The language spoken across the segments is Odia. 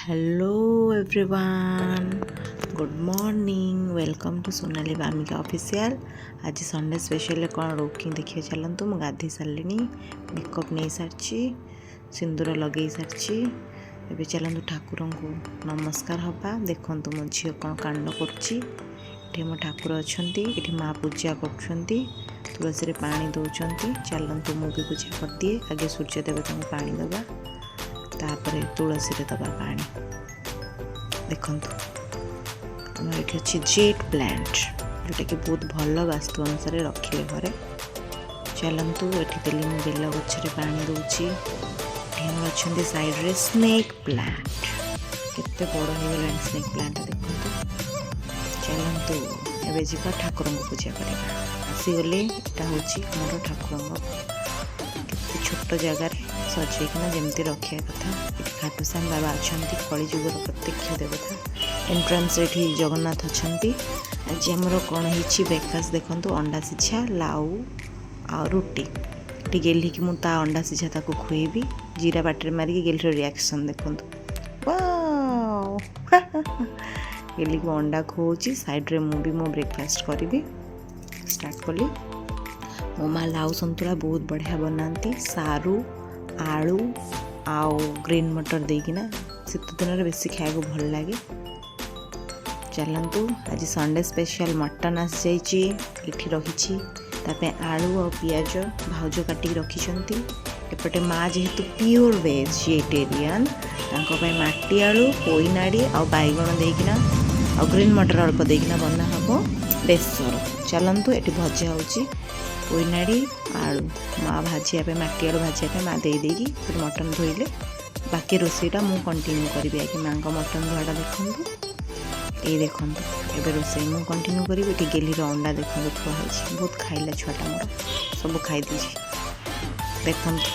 Hello everyone, good morning, welcome to Sonali Bamika Official. ଆଜି ସଣ୍ଡେ ସ୍ପେଶାଲରେ କ'ଣ କୁକିଂ ଦେଖିବା ଚାଲନ୍ତୁ। ମୁଁ ଗାଧୋଇ ସାରିଲିଣି, ମେକଅପ୍ ନେଇସାରିଛି, ସିନ୍ଦୁର ଲଗେଇ ସାରିଛି। ଏବେ ଚାଲନ୍ତୁ ଠାକୁରଙ୍କୁ ନମସ୍କାର ହେବା। ଦେଖନ୍ତୁ ମୋ ଝିଅ କ'ଣ କାଣ୍ଡ କରୁଛି। ଏଠି ଆମ ଠାକୁର ଅଛନ୍ତି, ଏଠି ମା ପୂଜା କରୁଛନ୍ତି, ତୁଳସୀରେ ପାଣି ଦେଉଛନ୍ତି। ଚାଲନ୍ତୁ, ମୁଁ ବି ପୂଜା କରିଦିଏ। ଆଗେ ସୂର୍ଯ୍ୟ ଦେବତାଙ୍କୁ ପାଣି ଦେବା, ତାପରେ ତୁଳସୀରେ ଦେବା ପାଣି। ଦେଖନ୍ତୁ, ଆମର ଏଠି ଅଛି ଜେଡ୍ ପ୍ଲାଣ୍ଟ, ଯେଉଁଟାକି ବହୁତ ଭଲ ବାସ୍ତୁ ଅନୁସାରେ ରଖିଲେ ଘରେ। ଚାଲନ୍ତୁ, ଏଠି ଦେଲି ମୁଁ ବେଲ ଗଛରେ ପାଣି ଦେଉଛି। ଏଠି ଆମର ଅଛନ୍ତି ସାଇଡ଼୍ରେ ସ୍ନେକ୍ ପ୍ଲାଣ୍ଟ। କେତେ ବଡ଼ ହେଇଗଲାଣି ସ୍ନେକ୍ ପ୍ଲାଣ୍ଟଟା ଦେଖନ୍ତୁ। ଚାଲନ୍ତୁ, ଏବେ ଯିବା ଠାକୁରଙ୍କୁ ପୂଜା କରିବା। ଆସିଗଲେ। ଏଇଟା ହେଉଛି ଆମର ଠାକୁରଙ୍କ, କେତେ ଛୋଟ ଜାଗାରେ ସଜେଇକିନା ଯେମିତି ରଖିବା କଥା। ଏଠି ଖାଟୁଶ୍ୟାମ ବାବା ଅଛନ୍ତି, କଳିଯୁଗର ପ୍ରତ୍ୟକ୍ଷ ଦେବତା। ଏଣ୍ଟ୍ରାନ୍ସ ଏଠି ଜଗନ୍ନାଥ ଅଛନ୍ତି। ଆଜି ଆମର କ'ଣ ହେଇଛି ବ୍ରେକଫାଷ୍ଟ ଦେଖନ୍ତୁ। ଅଣ୍ଡା ସିଝା, ଲାଉ ଆଉ ରୁଟି। ଏଠି ଗେଲିକି ମୁଁ ତା ଅଣ୍ଡା ସିଝା ତାକୁ ଖୁଏଇବି। ଜିରା ପାଟିରେ ମାରିକି ଗେଲିର ରିଆକ୍ସନ୍ ଦେଖନ୍ତୁ। ୱାଓ! ଗେଲିକୁ ଅଣ୍ଡା ଖୁଆଉଛି, ସାଇଡ଼୍ରେ ମୁଁ ବି ମୋ ବ୍ରେକଫାଷ୍ଟ କରିବି ଷ୍ଟାର୍ଟ କଲି। ମୋ ମା ଲାଉ ସନ୍ତୁଳା ବହୁତ ବଢ଼ିଆ ବନାନ୍ତି, ସାରୁ, ଆଳୁ ଆଉ ଗ୍ରୀନ୍ ମଟର ଦେଇକିନା। ଶୀତ ଦିନରେ ବେଶୀ ଖାଇବାକୁ ଭଲ ଲାଗେ। ଚାଲନ୍ତୁ, ଆଜି ସଣ୍ଡେ ସ୍ପେଶାଲ ମଟନ୍ ଆସିଯାଇଛି, ଏଠି ରହିଛି। ତା ପାଇଁ ଆଳୁ ଆଉ ପିଆଜ ଭାଉଜ କାଟିକି ରଖିଛନ୍ତି। ଏପଟେ ମା ଯେହେତୁ ପିଓର ଭେଜିଟେରିଆନ୍, ତାଙ୍କ ପାଇଁ ମାଟି ଆଳୁ, ପୋଇନାଡ଼ି ଆଉ ବାଇଗଣ ଦେଇକିନା ଆଉ ଗ୍ରୀନ୍ ମଟର ଅଳ୍ପ ଦେଇକିନା ବନା ହେବ ବେସର। ଚାଲନ୍ତୁ, ଏଠି ଭଜା ହେଉଛି ପୋଇନାଡ଼ି ଆଳୁ। ମା ଭାଜିବା ପାଇଁ, ମାଟି ଆଳୁ ଭାଜିବା ପାଇଁ ମା ଦେଇ ଦେଇକି ସେଠି ମଟନ୍ ଧୋଇଲେ। ବାକି ରୋଷେଇଟା ମୁଁ କଣ୍ଟିନ୍ୟୁ କରିବି। ଆଗେ ମାଙ୍କ ମଟନ୍ ଧୁଆଟା ଦେଖନ୍ତୁ। ଏଇ ଦେଖନ୍ତୁ, ଏବେ ରୋଷେଇ ମୁଁ କଣ୍ଟିନ୍ୟୁ କରିବି। ଏଠି ଗେଲିର ଅଣ୍ଡା ଦେଖନ୍ତୁ ଥୁଆ ହେଇଛି। ବହୁତ ଖାଇଲା ଛୁଆଟା ମୋର, ସବୁ ଖାଇଦେଇଛି। ଦେଖନ୍ତୁ,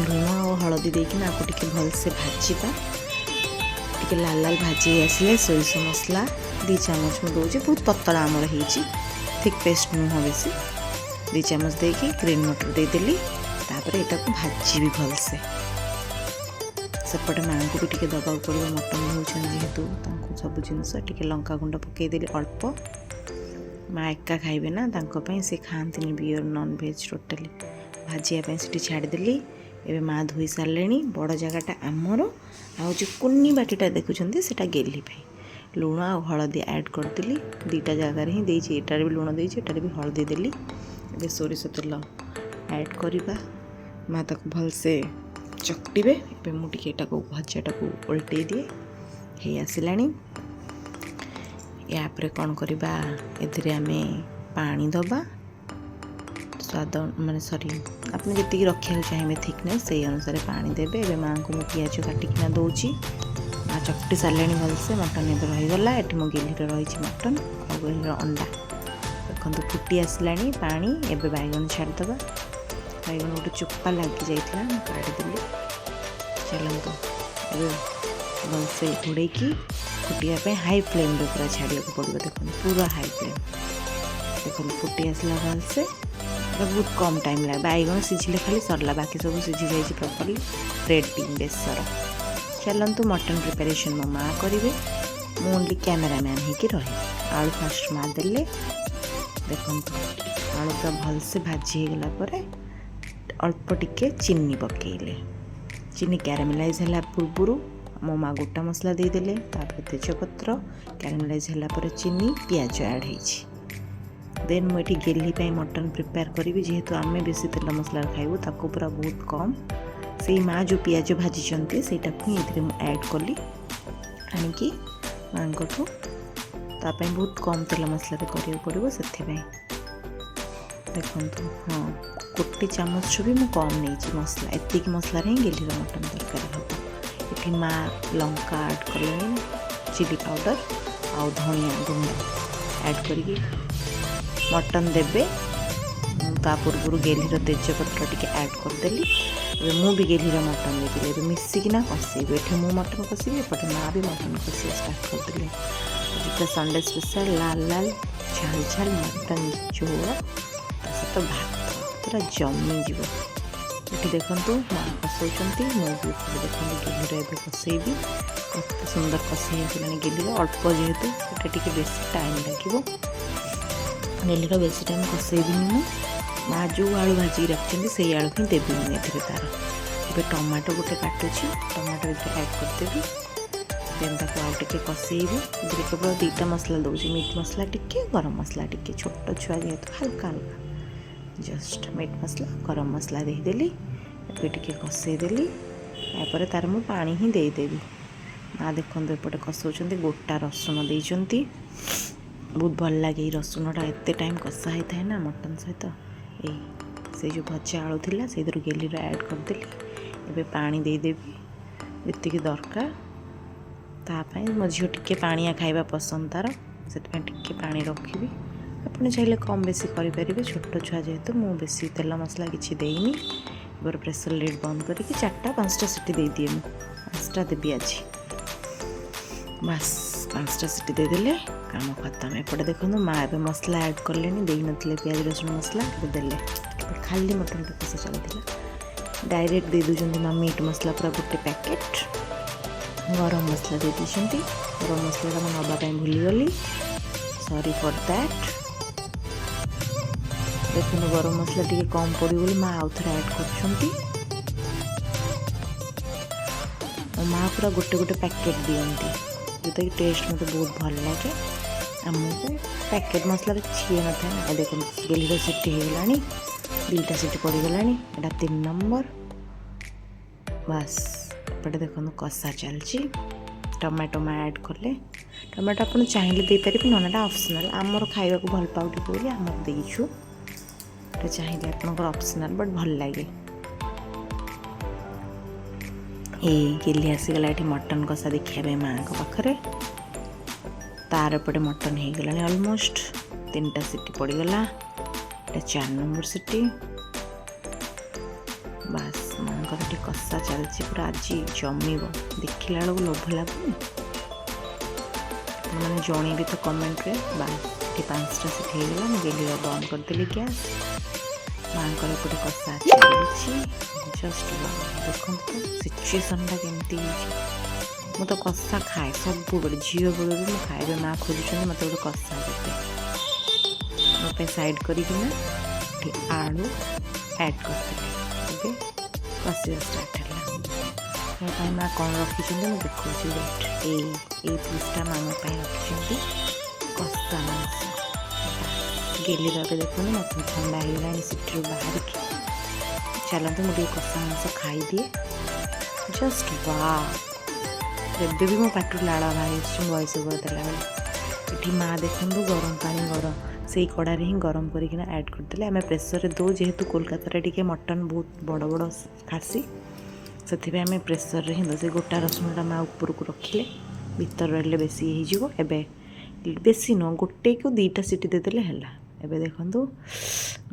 ଲୁଣ ଆଉ ହଳଦୀ ଦେଇକିନା ଆକୁ ଟିକେ ଭଲସେ ଭାଜିବା। ଟିକେ ଲାଲ ଲାଲ ଭାଜି ହେଇ ଆସିଲେ ସୋରିଷ ମସଲା 2 ଚାମଚ ମୁଁ ଦେଉଛି। ବହୁତ ପତଳା ଆମର ହେଇଛି, ଥିକ୍ ପେଷ୍ଟ ନୁହଁ ବେଶୀ। 2 ଚାମଚ ଦେଇକି ଗ୍ରୀନ୍ ମଟର ଦେଇଦେଲି। ତାପରେ ଏଟାକୁ ଭାଜିବି ଭଲସେ। ସେପଟେ ମାଆଙ୍କୁ ବି ଟିକେ ଦେବାକୁ ପଡ଼ିବ, ମଟନ୍ ଧୋଉଛନ୍ତି ଯେହେତୁ ତାଙ୍କୁ ସବୁ ଜିନିଷ। ଟିକେ ଲଙ୍କା ଗୁଣ୍ଡ ପକାଇଦେଲି ଅଳ୍ପ। ମା ଏକା ଖାଇବେ ନା, ତାଙ୍କ ପାଇଁ। ସେ ଖାଆନ୍ତିନି ପିଓର ନନ୍ଭେଜ୍ ଟୋଟାଲି। ଭାଜିବା ପାଇଁ ସେଠି ଛାଡ଼ିଦେଲି। ଏବେ ମା ଧୋଇ ସାରିଲେଣି। ବଡ଼ ଜାଗାଟା ଆମର, ଆଉ ଯେଉଁ କୁନି ବାଟିଟା ଦେଖୁଛନ୍ତି, ସେଇଟା ଗେଲି ପାଇଁ। ଲୁଣ ଆଉ ହଳଦୀ ଆଡ଼୍ କରିଦେଲି। ଦୁଇଟା ଜାଗାରେ ହିଁ ଦେଇଛି, ଏଟାରେ ବି ଲୁଣ ଦେଇଛି, ଏଟାରେ ବି ହଳଦୀ ଦେଲି। ଏବେ ସୋରିଷ ତେଲ ଆଡ଼୍ କରିବା। ମା ତାକୁ ଭଲସେ ଚକଟିବେ। ଏବେ ମୁଁ ଟିକେ ଏଟାକୁ ଭଜାଟାକୁ ଓଲଟେଇ ଦିଏ। ହେଇ ଆସିଲାଣି। ୟା ପରେ କ'ଣ କରିବା? ଏଥିରେ ଆମେ ପାଣି ଦେବା ସ୍ୱାଦ, ମାନେ ସରି, ଆପଣ ଯେତିକି ରଖିବାକୁ ଚାହିଁବେ ଥିକନେସ୍, ସେଇ ଅନୁସାରେ ପାଣି ଦେବେ। ଏବେ ମାଆଙ୍କୁ ମୁଁ ପିଆଜ କାଟିକିନା ଦେଉଛି। ମା ଚକଟି ସାରିଲେଣି ଭଲସେ। ମଟନ୍ ଏବେ ରହିଗଲା। ଏଠି ମୋ ଗେଲିର ରହିଛି ମଟନ୍ ଆଉ ଗେଲିର ଅଣ୍ଡା। ଦେଖନ୍ତୁ, ଫୁଟି ଆସିଲାଣି ପାଣି। ଏବେ ବାଇଗଣ ଛାଡ଼ିଦେବା। ବାଇଗଣ ଗୋଟେ ଚୋପା ଲାଗି ଯାଇଥିଲା, ମୁଁ କାଢ଼ିଦେଲି। ଚାଲନ୍ତୁ, ଏବେ ଭଲସେ ଘୋଡ଼େଇକି ଫୁଟିବା ପାଇଁ ହାଇ ଫ୍ଲେମ୍ରେ ପୁରା ଛାଡ଼ିବାକୁ ପଡ଼ିବ। ଦେଖନ୍ତୁ, ପୁରା ହାଇ ଫ୍ଲେମ୍। ଦେଖନ୍ତୁ, ଫୁଟି ଆସିଲା ଭଲସେ। ଏଟା ବହୁତ କମ୍ ଟାଇମ୍ ଲାଗେ। ବାଇଗଣ ସିଝିଲେ ଖାଲି ସରିଲା, ବାକି ସବୁ ସିଝି ଯାଇଛି ପ୍ରପରଲି। ରେଡ଼ି ବେସର। ଚାଲନ୍ତୁ, ମଟନ୍ ପ୍ରିପାରେସନ୍ ମୋ ମା କରିବେ, ମୁଁ ଓନ୍ଲି କ୍ୟାମେରାମ୍ୟାନ୍ ହେଇକି ରହିବି। ଆଳୁ ଫାଷ୍ଟ ମା ଦେଲେ। ଦେଖନ୍ତୁ, ଆଳୁ ପୁରା ଭଲସେ ଭାଜି ହେଇଗଲା ପରେ ଅଳ୍ପ ଟିକେ ଚିନି ପକାଇଲେ। ଚିନି କ୍ୟାରାମେଲାଇଜ୍ ହେଲା ପୂର୍ବରୁ ମୋ ମା ଗୋଟା ମସଲା ଦେଇଦେଲେ। ତାପରେ ତେଜପତ୍ର କ୍ୟାରାମେଲାଇଜ୍ ହେଲା ପରେ ଚିନି, ପିଆଜ ଆଡ଼୍ ହେଇଛି। ଦେନ୍ ମୁଁ ଏଠି ଗେଲି ପାଇଁ ମଟନ୍ ପ୍ରିପେୟାର କରିବି। ଯେହେତୁ ଆମେ ବେଶୀ ତେଲ ମସଲାରେ ଖାଇବୁ, ତାକୁ ପୁରା ବହୁତ କମ୍। ସେଇ ମା ଯେଉଁ ପିଆଜ ଭାଜିଛନ୍ତି, ସେଇଟାକୁ ହିଁ ଏଥିରେ ମୁଁ ଆଡ଼୍ କଲି ଆଣିକି ମାଆଙ୍କଠୁ। ତା ପାଇଁ ବହୁତ କମ୍ ତେଲ ମସଲାରେ କରିବାକୁ ପଡ଼ିବ, ସେଥିପାଇଁ। ଦେଖନ୍ତୁ, ହଁ, ଗୋଟେ ଚାମଚରୁ ବି ମୁଁ କମ୍ ନେଇଛି ମସଲା। ଏତିକି ମସଲାରେ ହିଁ ଗେଲିର ମଟନ୍ ତରକାରୀ ହେବ। ଏଠି ମା ଲଙ୍କା ଆଡ଼୍ କଲେଣି, ଚିଲି ପାଉଡ଼ର ଆଉ ଧନିଆ ଗୁଣ୍ଡ ଆଡ଼୍ କରିକି ମଟନ୍ ଦେବେ। ମୁଁ ତା ପୂର୍ବରୁ ଗେଲିର ତେଜପତ୍ର ଟିକେ ଆଡ଼୍ କରିଦେଲି। ଏବେ ମୁଁ ବି ଗେଲିର ମଟନ୍ ଦେଇଦେଲି। ଏବେ ମିଶିକିନା କଷେଇବୁ। ଏଠି ମୁଁ ମଟନ୍ କଷିବି, ଏପଟେ ମା ବି ମଟନ୍ କଷିବା ଷ୍ଟାର୍ଟ କରିଦେଲେ। ଆଜି ପୁରା ସଣ୍ଡେ ସ୍ପେଶାଲ ଲାଲ ଲାଲ ଝାଲ ଝାଲ ମଟନ୍ ଝୋଳ, ତା ସହିତ ଭାତ ପୁରା ଜମିଯିବ। ଏଠି ଦେଖନ୍ତୁ, ମା କଷଉଛନ୍ତି, ମୁଁ ବି ଏପଟେ ଦେଖନ୍ତୁ ଗେଲିର ଏବେ କଷେଇବି। କେତେ ସୁନ୍ଦର କଷି ହେଇଗଲାଣି ଗେଲିର। ଅଳ୍ପ ଯେହେତୁ, ଏଟା ଟିକେ ବେଶୀ ଟାଇମ୍ ଲାଗିବ। ଗେଲିର ବେଶୀ ଟାଇମ୍ କଷେଇବିନି ମୁଁ। ମା ଯେଉଁ ଆଳୁ ଭାଜିକି ରଖିଛନ୍ତି, ସେଇ ଆଳୁ ହିଁ ଦେବି ମୁଁ ଏଥିରେ ତା'ର। ଏବେ ଟମାଟୋ ଗୋଟେ କାଟୁଛି, ଟମାଟୋ ଏଥିରେ ଆଡ଼୍ କରିଦେବି। ଦେନ୍ ତାକୁ ଆଉ ଟିକେ କଷେଇବି। ଏଥିରେ କେବଳ 2ଟା ମସଲା ଦେଉଛି, ମିଟ୍ ମସଲା ଟିକେ, ଗରମ ମସଲା ଟିକେ। ଛୋଟ ଛୁଆ ଯେହେତୁ, ହାଲକା ହାଲକା ଜଷ୍ଟ ମିଟ୍ ମସଲା, ଗରମ ମସଲା ଦେଇଦେଲି। ଏବେ ଟିକେ କଷେଇଦେଲି। ତାପରେ ତାର ମୁଁ ପାଣି ହିଁ ଦେଇଦେବି। ମା ଦେଖନ୍ତୁ, ଏପଟେ କଷଉଛନ୍ତି, ଗୋଟା ରସୁଣ ଦେଇଛନ୍ତି। ବହୁତ ଭଲ ଲାଗେ ଏଇ ରସୁଣଟା। ଏତେ ଟାଇମ୍ କଷା ହେଇଥାଏ ନା ମଟନ୍ ସହିତ। ଏଇ ସେ ଯେଉଁ ଭଜା ଆଳୁ ଥିଲା, ସେଇଥିରୁ ଗେଲିର ଆଡ଼୍ କରିଦେଲି। ଏବେ ପାଣି ଦେଇଦେବି ଯେତିକି ଦରକାର ତା ପାଇଁ। ମୋ ଝିଅ ଟିକେ ପାଣିଆ ଖାଇବା ପସନ୍ଦ ତା'ର, ସେଥିପାଇଁ ଟିକେ ପାଣି ରଖିବି। ଆପଣ ଚାହିଁଲେ କମ୍ ବେଶୀ କରିପାରିବେ। ଛୋଟ ଛୁଆ ଯେହେତୁ, ମୁଁ ବେଶୀ ତେଲ ମସଲା କିଛି ଦେଇନି। ଏবার ପ୍ରେସର ଲିଡ୍ ବନ୍ଦ କରିକି ଚାରିଟା ପାଞ୍ଚଟା ସିଟି ଦେଇଦିଏ ମୁଁ। 5ଟା ଦେବି ଆଜି। ବାସ୍, 5ଟା ସିଟି ଦେଇଦେଲେ କାମ ଖତମ। ଏପଟେ ଦେଖନ୍ତୁ, ମା ଏବେ ମସଲା ଆଡ଼୍ କଲେଣି। ଦେଇନଥିଲେ ପିଆଜ ରସୁଣ ମସଲା, ଏବେ ଦେଲେ। ଏବେ ଖାଲି ମଟନଟା କଷା ଚାଲିଥିଲା। ଡାଇରେକ୍ଟ ଦେଇ ଦେଉଛନ୍ତି ମା ମିଟ୍ ମସଲା ପୁରା ଗୋଟେ ପ୍ୟାକେଟ୍। ଗରମ ମସଲା ଦେଇ ଦେଇଛନ୍ତି। ଗରମ ମସଲାଟା ମୁଁ ନେବା ପାଇଁ ଭୁଲିଗଲି, ସରି ଫର୍ that. ଦେଖନ୍ତୁ, ଗରମ ମସଲା ଟିକେ କମ୍ ପଡ଼ିବ ବୋଲି ମା ଆଉ ଥରେ ଆଡ଼୍ କରୁଛନ୍ତି। ମୋ ମା ପୁରା ଗୋଟେ ଗୋଟେ ପ୍ୟାକେଟ୍ ଦିଅନ୍ତି, ଯେଉଁଟାକି ଟେଷ୍ଟ ମୋତେ ବହୁତ ଭଲ ଲାଗେ। ଆମକୁ ପ୍ୟାକେଟ୍ ମସଲାରେ କିଛି ଇଏ ନଥାଏ ନା। ଆଉ ଦେଖନ୍ତୁ, ଗେଲିର ସିଟି ହେଇଗଲାଣି, 2ଟା ସିଟି ପଡ଼ିଗଲାଣି, ଏଇଟା 3 ନମ୍ବର। ବାସ୍, ଏପଟେ ଦେଖନ୍ତୁ କଷା ଚାଲିଛି। ଟମାଟୋ ମା ଆଡ଼୍ କଲେ। ଟମାଟୋ ଆପଣ ଚାହିଁଲେ ଦେଇପାରିବେ, ନହେଲେ ଏଇଟା ଅପସନାଲ୍। ଆମର ଖାଇବାକୁ ଭଲ ପାଉ ଟିକେ ବୋଲି ଆମର ଦେଇଛୁ। ଏଟା ଚାହିଁଲେ ଆପଣଙ୍କର ଅପସନାଲ୍, ବଟ୍ ଭଲ ଲାଗେ। ଏଇ ଗେଲି ଆସିଗଲା ଏଠି ମଟନ୍ କଷା ଦେଖିବା ପାଇଁ ମାଆଙ୍କ ପାଖରେ। ତାର ଏପଟେ ମଟନ୍ ହେଇଗଲାଣି ଅଲମୋଷ୍ଟ। 3ଟା ସିଟି ପଡ଼ିଗଲା, ଏଇଟା 4 ନମ୍ବର ସିଟି। ବାସ୍, ମାଆଙ୍କର ଏଠି କଷା ଚାଲିଛି ପୁରା। ଆଜି ଜମିବ, ଦେଖିଲା ବେଳକୁ ଲୋଭ ଲାଗୁନି? ଆପଣମାନେ ଜଣେଇବେ ତ କମେଣ୍ଟରେ। ବାସ୍, ଏଠି 5ଟା ସିଟି ହେଇଗଲା। ମୁଁ ଗେଲିର ବନ୍ଦ କରିଦେଲି ଗ୍ୟାସ୍। ମାଆଙ୍କର ଏପଟେ କଷା ଚାଲିଛି। ଜଷ୍ଟ ଦେଖନ୍ତୁ ତ ସିଚୁଏସନ୍ଟା କେମିତି ହେଇଛି। ମୁଁ ତ କଷା ଖାଏ ସବୁବେଳେ, ଝିଅ ବେଳରୁ ମୁଁ ଖାଏ। ଏବେ ମା ଖୋଜୁଛନ୍ତି ମୋତେ ଗୋଟେ କଷା ଦେବେ ମୋ ପାଇଁ ସାଇଡ଼୍ କରିକିନା। ଏଠି ଆଳୁ ଆଡ଼୍ କରିଦେଲି। ଏବେ କଷିବା ଷ୍ଟାର୍ଟ ହେଲା। ମୋ ପାଇଁ ମା କ'ଣ ରଖିଛନ୍ତି ମୁଁ ଦେଖାଉଛି, ୱେଟ୍। ଏଇ ପିସ୍ଟା ମା ମୋ ପାଇଁ ରଖିଛନ୍ତି, କଷା ମାଂସ ଗେଲିର। ଏବେ ଦେଖନ୍ତୁ, ମୋତେ ଥଣ୍ଡା ହେଇଗଲାଣି ସିଟିରୁ ବାହାରିକି। ଚାଲନ୍ତୁ, ମୁଁ ଟିକେ କଷା ମାଂସ ଖାଇଦିଏ। ଜଷ୍ଟ ବା, ଏବେ ବି ମୋ ପାଟିରୁ ଲାଳ ବାହାରି ଆସୁଛି ମୁଁ ଭଏସ୍ ଓଭର ଦେଲାବେଳେ। ଏଠି ମା ଦେଖନ୍ତୁ, ଗରମ ପାଣି ଗରମ ସେଇ କଡ଼ାରେ ହିଁ ଗରମ କରିକିନା ଆଡ଼୍ କରିଦେଲେ। ଆମେ ପ୍ରେସରରେ ଦେଉ, ଯେହେତୁ କୋଲକାତାରେ ଟିକେ ମଟନ୍ ବହୁତ ବଡ଼ ବଡ଼ ଖାସି, ସେଥିପାଇଁ ଆମେ ପ୍ରେସରରେ ହିଁ ଦେଉ। ସେ ଗୋଟା ରସୁଣଟା ମା ଉପରକୁ ରଖିଲେ, ଭିତରେ ରହିଲେ ବେଶୀ ହେଇଯିବ। ଏବେ ବେଶୀ ନୁହଁ, ଗୋଟେ କି 2ଟା ସିଟି ଦେଇଦେଲେ ହେଲା। ଏବେ ଦେଖନ୍ତୁ,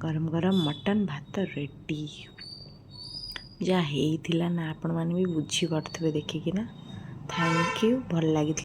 ଗରମ ଗରମ ମଟନ୍ ଭାତ ରେଡ଼ି। ଯାହା ହେଇଥିଲା ନା, ଆପଣମାନେ ବି ବୁଝିପାରୁଥିବେ ଦେଖିକିନା। Thank you, ଭଲ ଲାଗିଥିଲା।